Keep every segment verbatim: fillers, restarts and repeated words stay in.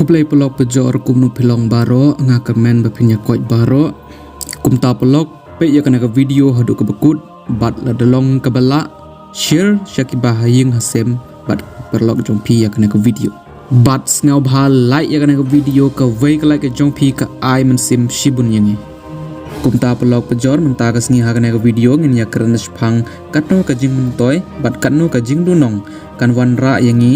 Khublei paralok pajor, kumno phi long baroh, nga kyrmen ba phin ïa koit baroh. Kumta paralok, peit ïa kane ka video haduh kaba kut, bad lada long kaba lah, share sha kiba ha ïing ha sem bad paralok jong phi ïa kane ka video. Bad sngewbha like ïa kane ka video, kawei ka like ka jong phi ka ai mynsiem shibun ïa ngi. Kumta paralok pajor, mynta ka sngi ha kane ka video ngin ïa kren shaphang katno ka jingmyntoi bad katno ka jingdunong kan wanrah ïa ngi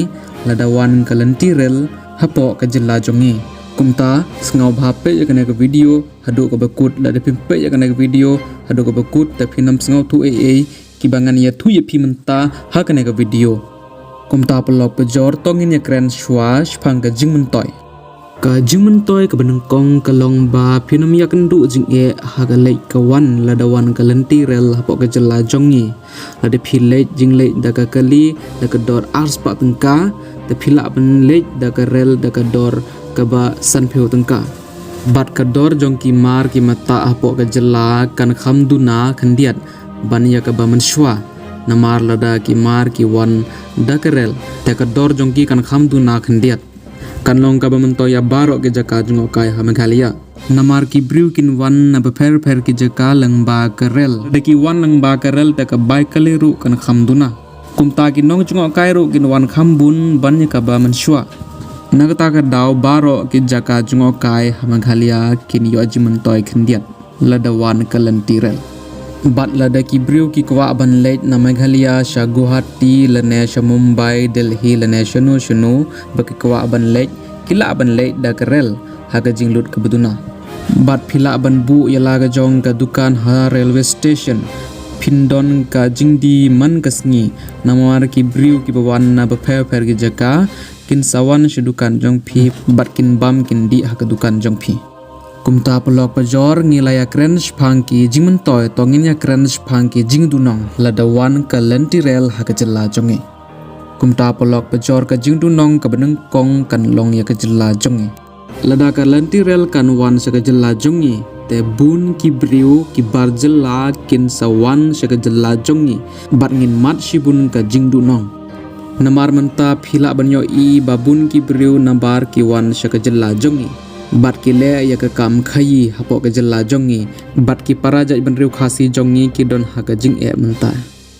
lada wan ka lynti rel hapoh ka jylla jong ngi. Kumta sngewbha peit ïa kane ka video haduh kaba kut, lada phim peit ïa kane ka video haduh kaba kut te phin ym sngewthuh ei ei kiba ngan ïathuh ïa phi mynta ha kane ka video. Kumta paralok pajor, to ngin ïa kren shuwa shaphang ka jingmyntoi. Ka jingmyntoi kaba nyngkong ka long ba phin ym ïakynduh jingeh ha ka leit ka wan lada wan ka lynti rel hapoh ka jylla jong ngi. Lada phi leit jingleit da ka kali da ka dor arspah tyngka, te phi lah ban leit da ka rel da ka dor kaba sanphew tyngka. Bad ka dor jong ki mar ki mata hapoh ka jylla kan kham duna khyndiat ban ïa kaba mynshuwa. Namar lada ki mar ki wan da ka rel, te ka dor jong ki kan kham duna khyndiat. Kan long kaba myntoi ïa baroh ki jaka jngohkai ha Meghalaya. Namar ki briew kin wan na bapher bapher ki jaka lyngba ka rel. Lada ki wan lyngba ka rel te ka bai kali ruh kan kham duna. Kumta ki nongjngohkai ruh kin wan kham bun ban ïa kaba mynshuwa. Na kata ka daw baroh ki jaka jngohkai ha Meghalaya kin ïoh jingmyntoi khyndiat lada wan ka lynti rel. Bad lada ki briew ki kwah ban leit na Meghalaya sha Guwahati lane sha Mumbai, Delhi lane shano shano ba ki kwah ban leit, ki lah ban leit da ka rel ha ka jinglut kaba duna. Bad phi lah ban buh ïa la ka jong ka dukan ha railway station. Phin don ka jingdie man ka sngi, namar ki briew kiba wan na bapher bapher ki jaka kin sa wan sha dukan jong phi bad kin bam kin dih ha ka dukan jong phi. Kumta paralok pajor, ngi la ïa kren shaphang ki jingmyntoi, to ngin ïa kren shaphang ki jingdunong lada wan ka lynti rel ha ka jylla jong ngi. Kumta paralok pajor, ka jingdunong kaba nyngkong kan long ïa ka jylla jong ngi. Lada ka lynti rel kan wan sha ka jylla jong ngi, te bun ki briew ki bar jylla kin sa wan sha ka jylla jong ngi bad ngin mad shibun ka jingdunong. Namar mynta phi lah ban ïohi ba bun ki briew nabar ki wan sha ka jylla jong ngi bad ki leh ïa ka kam khaïi hapoh ka jylla jong ngi, bad ki para jaitbynriew Khasi jong ngi ki don ha ka jingeh mynta.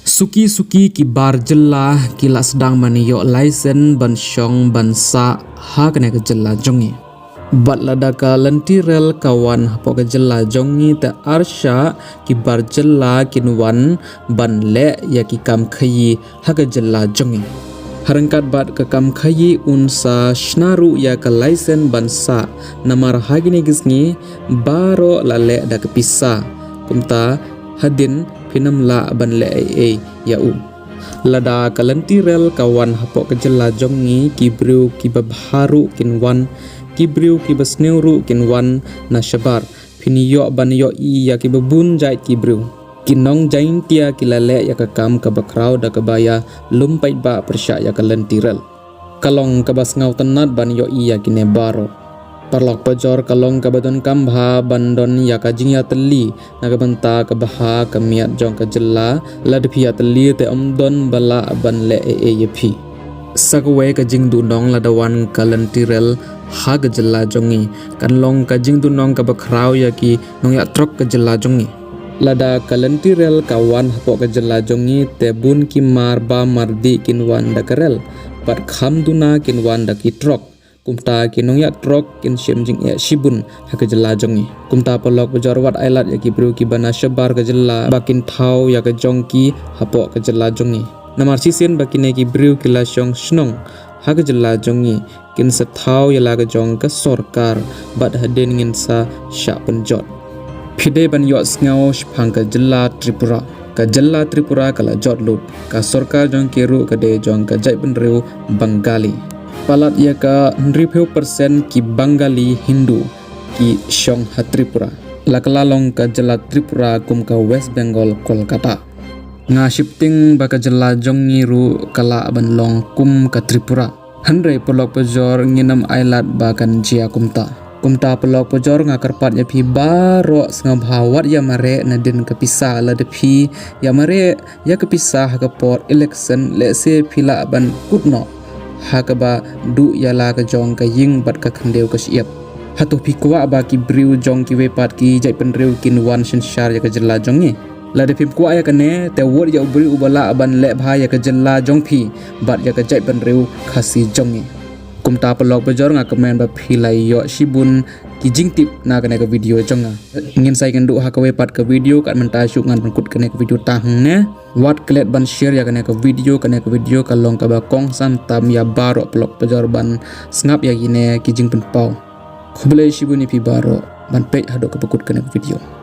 Suki suki ki bar jylla ki la sdang ban ïoh license ban shong ban sah ha kane ka jylla jong ngi. Bad lada ka lynti rel ka wan hapoh ka jylla jong ngi, te arshah ki bar jylla kin wan ban leh ïa ki kam khaïi ha ka jylla jong ngi. Ha ryngkat bad ka kam khaïi un sa shna ruh ïa ka license ban sah, namar ha kine ki sngi baroh la leh da ka pisa. Kumta hadien phin ym lah ban leh ei ei ïa u. Lada ka lynti rel ka wan hapoh ka jylla jong ngi, ki briew kiba bha ruh kin wan, ki briew kiba sniew ruh kin wan na shabar. Phin ïoh ban ïohi ïa kiba bun jait ki briew. Ki nong Jaintia ki la leh ïa ka kam kaba khraw da kaba ïalum paidbah pyrshah ïa ka lynti rel. Ka long kaba sngewtynnat ban ïohi ïa kine baroh. Paralok pajor, ka long kaba donkam bha ban don ïa ka jingïatylli na ka bynta ka bha ka miat jong ka jylla. Lada phi ïatylli te ym don ba lah ban leh ei ei ïa phi. Sa kawei ka jingdunong lada wan ka lynti rel ha ka jylla jong ngi, kan long ka jingdunong kaba khraw ïa ki nongïatrok ka jylla jong ngi. Lada ka lynti rel ka wan hapoh ka jylla jong ngi, te bun ki mar bam mar dih kin wan da ka rel, bad kham duna kin wan da ki trok. Kumta ki nongïatrok kin shem jingeh shibun ha ka jylla jong ngi. Kumta paralok pajor, wat ai lad ïa ki briew kiba na shabar ka jylla ba kin thaw ïa ka jong ki hapoh ka jylla jong ngi. Namar shisien ba kine ki briew ki la shong shnong ha ka jylla jong ngi, kin sa thaw ïa la ka jong ka sorkar, bad hadien ngin sa shah pynjot. Phi dei ban ïohsngew shaphang ka jylla Tripura. Ka jylla Tripura ka la jot lut. Ka sorkar jong ki ruh ka dei jong ka jaitbynriew Bengali. Palat ïa ka hynriewphew percent ki Bengali Hindu ki shong ha Tripura. La kylla long ka jylla Tripura kum ka West Bengal Kolkata. Nga sheptieng ba ka jylla jong ngi ruh ka lah ban long kum ka Tripura. Hynrei paralok pajor, ngin ym ai lad ba kan jia kumta. Kumta paralok pajor, nga kyrpad ïa phi baroh, sngewbha wat ïa mareh nadien ka pisa. Lada phi ïa mareh ïa ka pisa ha ka por election, lehse phi lah ban kut noh. ha kaba duh ïa la ka jong ka ïing bad ka khyndew ka shyiap. Hato phi kwah ba ki briew jong kiwei pat ki jaitbynriew kin wan synshar ïa ka jylla jong ngi? Lada phim kwah ïa kane, te vote ïa u briew uba lah ban leh bha ïa ka jylla jong phi bad ïa ka jaitbynriew Khasi jong ngi. Kumta paralok bajor, nga kmen ba phi la ïoh shibun ki jingtip na kane ka video jong nga. Ngin sa ïakynduh ha kawei pat ka video, kat mynta shuh ngan pynkut kane ka video tang hangne. Wat klet ban share ïa kane ka video, kane ka video ka long kaba kongsan tam ïa baroh paralok bajor ban sngap ïa kine ki jingpynpaw. Khublei shibun ïa phi baroh, ban peit haduh kaba kut kane ka video.